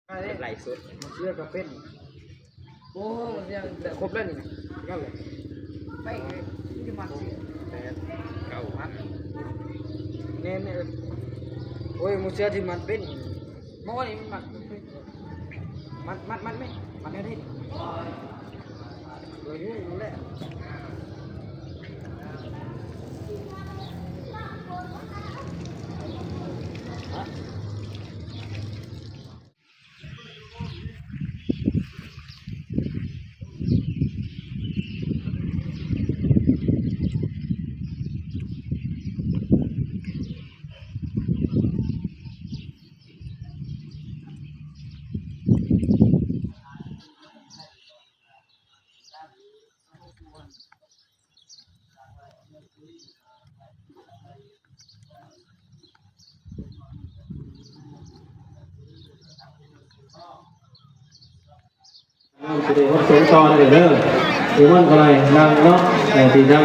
ໄລສົດ ເສືອກໍເປັນ ໂອ້ ຍັງ ຄົບແລ້ວນີ້ ເກົ້າແລ້ວ ໄປ ມັນຈະມັດເສືອ ແປດ ເກົ້າມັດ ແມ່ນ ໂອ້ຍ ໝູເສືອທີ່ມັດເປັນ ໝໍນີ້ມັນມັດ ມັດ ມັດ ມັດແມ່ ມັດແນວໃດນີ້ ໂດຍ ຫັ້ນແຫຼະ. ຊິໄດ້ຮັບສົງຕໍ່ເດີ ເດີ ທີ່ມັນກໍໄດ້ນັ່ງເນາະ ເອີ ທີ່ທາງ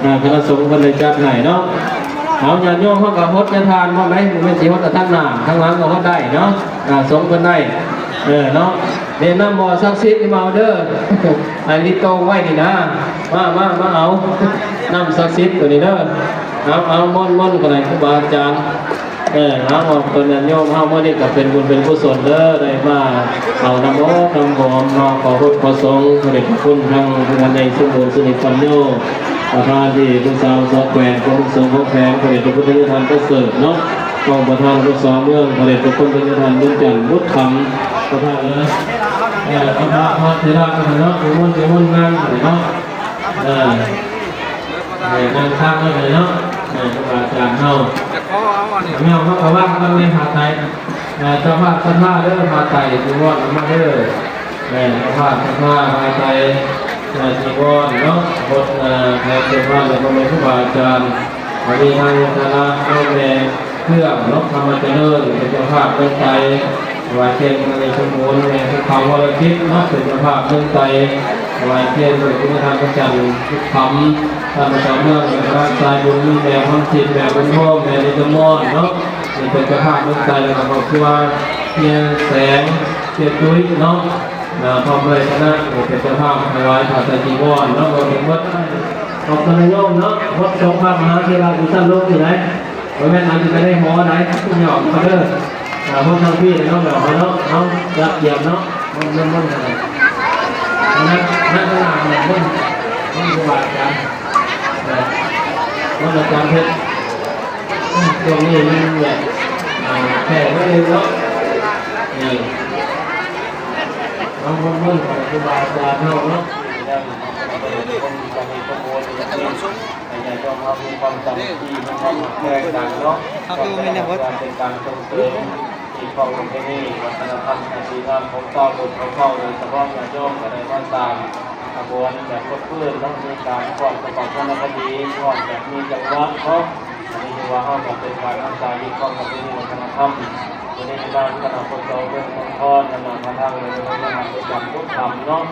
ເອີ ຄະນະສົງເພິ່ນໄດ້ຈັດໃຫ້ເນາະ. ເອົາ ຍາດໂຍມເຮົາກໍຫົດຍາທານພ້ອມໄດ໋ ບໍ່ແມ່ນຊິຫົດແຕ່ທາງໜ້າ ທາງຫຼັງກໍຫົດໄດ້ເນາະ. ອ່າ ສົງເພິ່ນໄດ້ ເອີ ເນາະ ແນະນຳບໍ່ ສັກສິດ ມາເອົາເດີ ອັນນີ້ໂຕງໄວ້ນີ້ນະ ມາ ມາ ມາເອົາ ນ້ຳສັກສິດຕົວນີ້ເດີ. ເອົາ ເອົາ ມົນ ມົນກໍໄດ້ ຄູບາອາຈານ ເອີ ເອົາ ເອົາ ເພິ່ນຍາດໂຍມເຮົາ ມື້ນີ້ກໍເປັນບຸນເປັນກຸສົນເດີ ໄດ້ມາເອົານ້ຳອົບນ້ຳຫອມເນາະ ຂໍບຸນຂໍສົງ ພະເດດພະຄຸນ ທັງທ່ານໃຫຍ່ສົມບູນ ສິລິປັນໂຍ ປະທານທີ່ປຶກສາສອງແຂວງ ປະມຸກສົງຂອງແຂວງ ພະເດດພະຄຸນ ທ່ານປະເສີດເນາະ ຮອງປະທານ ປກສ ເມືອງ ພະເດດພະຄຸນ ທ່ານ ບຸນຈັນ ບຸດຄຳ ປະທານ ເອີ ເອີ ພະ ພະເຖລະເນາະ ນິມົນ ນິມົນນາງເນາະ ເອີ ໃຫ້ນັ່ງທາງໄວ້ເນາະ ໃຫ້ຄູບາອາຈານເຮົາ ແນວເຮົາກໍວາງກັນໃນຜ້າໄຕ ເອີ ເຈົ້າພາບສັດທາເດີ ຜ້າໄຕຈີວອນອອກມາເດີ ເອີ ເຈົ້າພາບສັດທາຜ້າໄຕ ເອີ ຈີວອນເນາະ ບົດ ເອີ ແທນເຈົ້າພາບ ແລະ ພໍ່ແມ່ຄູບາອາຈານ ກໍມີທັງຄະນະ ແມ່ເຄື່ອງເນາະ ທຳມະຈະເລີນ ເປັນເຈົ້າພາບເລື່ອງໄຕ ຖວາຍທຽນ ແມ່ສົມບູນ ແມ່ພູເຂົາ ວໍລະຈິດເນາະ ເປັນເຈົ້າພາບເລື່ອງໄຕ ຖວາຍທຽນ ເປັນຄຸນນະທານພະຈັນ ບຸດຄຳ ທ່ານປກສ ເມືອງ ແລະ ຄະນະສາຍບຸນ ມີແມ່ພອນທິບ ແມ່ບຸນໂຮມ ແມ່ນິດຈະມອນເນາະ ທີ່ເປັນເຈົ້າພາບເລື່ອງໄຕ ແລ້ວກໍຄອບຄົວ ເຮຍແສງ ເຮຍຕຸ້ຍເນາະ ອ່າ ພ້ອມດ້ວຍຄະນະ ເປັນເຈົ້າພາບຖວາຍຜ້າໄຕຈີວອນເນາະ ເອົາທັງໝົດ ຂອບຄຸນນາຍໂຍມເນາະ ຫົດສົງພະມະຫາເຖລະຢູ່ຊັ້ນລຸ່ມນີ້ໄດ໋ ບໍ່ແມ່ນອັນທີ່ໄປໃນຫໍໃດ໋ ຫຍອກເຂົາເດີ ອ່າ ຫົດທາງພີ້ເນາະ ແບບເຮົາເນາະ ເຮົາຈັດກຽມເນາະ ມົນໆໆ ນັ້ນ ນັ້ນຂ້າງຫຼັງເນາະ ມົນ ມົນຄູບາອາຈານ ເອີ ມົນອາຈານເພັດ ຊ່ວງນີ້ມັນແບບ ອ່າ ແຜ່ໜ້ອຍໜຶ່ງເນາະ ນີ້ ເອົາ ມົນໆ ຂອງຄູບາອາຈານເຮົາເນາະ ໃຫ້ຍາດໂຍມເຮົາມີຄວາມສາມັກຄີ ມີຄວາມຮັກແພງກັນເນາະ ເປັນການສົ່ງເສີມ ທີ່ຄອງປະເພນີວັດທະນະທຳອັນດີງາມຂອງຊາວພຸດຂອງເຮົາ ໂດຍສະເພາະຍາດໂຍມກໍໄດ້ມາສ້າງຂະບວນແບບຄົບຄືນເນາະ ມີການຟ້ອນປະກອບວັນນະຄະດີ ຟ້ອນແບບມີຈັງຫວະເນາະ ອັນນີ້ຖືວ່າເຮົາກໍເປັນການຮັກສາຮີດຄອງປະເພນີວັດທະນະທຳ ວັນນີ້ທາງຄະນະປົກຄອງເມືອງສອງຄອນ ນຳພາທາງໂດຍພະຍານາມປະຈຳທຸກຄຳເນາະ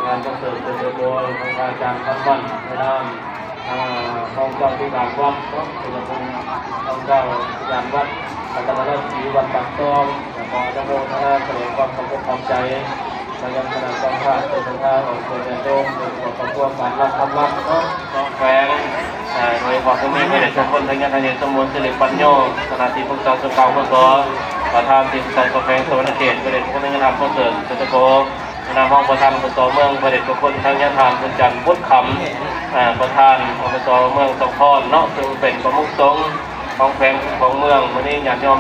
ງານປະເສີດເປັນໂດຍທາງອາຈານຄຳວັນ ນາມ ອ່າ ຮອງເຈົ້າອາທິການວັດເນາະ ເປັນຜູ້ຮອງເຈົ້າອາທິການວັດ ລັດຕະນະລາສີວັດປາກຊ່ອງ ແລະ ຂໍອະນຸໂມທະນາສະແດງຄວາມຂອບອົກຂອບໃຈມາຍັງຄະນະເຈົ້າພາບ ເຈົ້າສັດທາ ອອກຕົວແທນໂຍມ ໂດຍສະເພາະຄອບຄົວການລັດທຳວັດເນາະ ສອງແຂວງ ເອີ ໂດຍສະເພາະກໍມີພະເດດພະຄຸນ ທ່ານຍາດ ທ່ານໃຫຍ່ສົມບູນ ສິລິປັນໂຍ ຄະນະທີ່ປຶກສາສູນກາງ ປກສ ປະທານທີ່ປຶກສາແຂວງສະຫວັນນະເຂດ ພະເດດພະຄຸນ ທ່ານຍາດ ທ່ານປະເສີດ ເສດຖະໂກ ນຳຮອງປະທານ ປກສ ເມືອງ ພະເດດພະຄຸນ ທ່ານຍາດ ທ່ານບຸນຈັນ ບຸດຄຳ ເອີ ປະທານ ປກສ ເມືອງສອງຄອນເນາະ ຊຶ່ງເປັນປະມຸກສົງຂອງແຂວງຂອງເມືອງ ມື້ນີ້ຍາດໂຍມ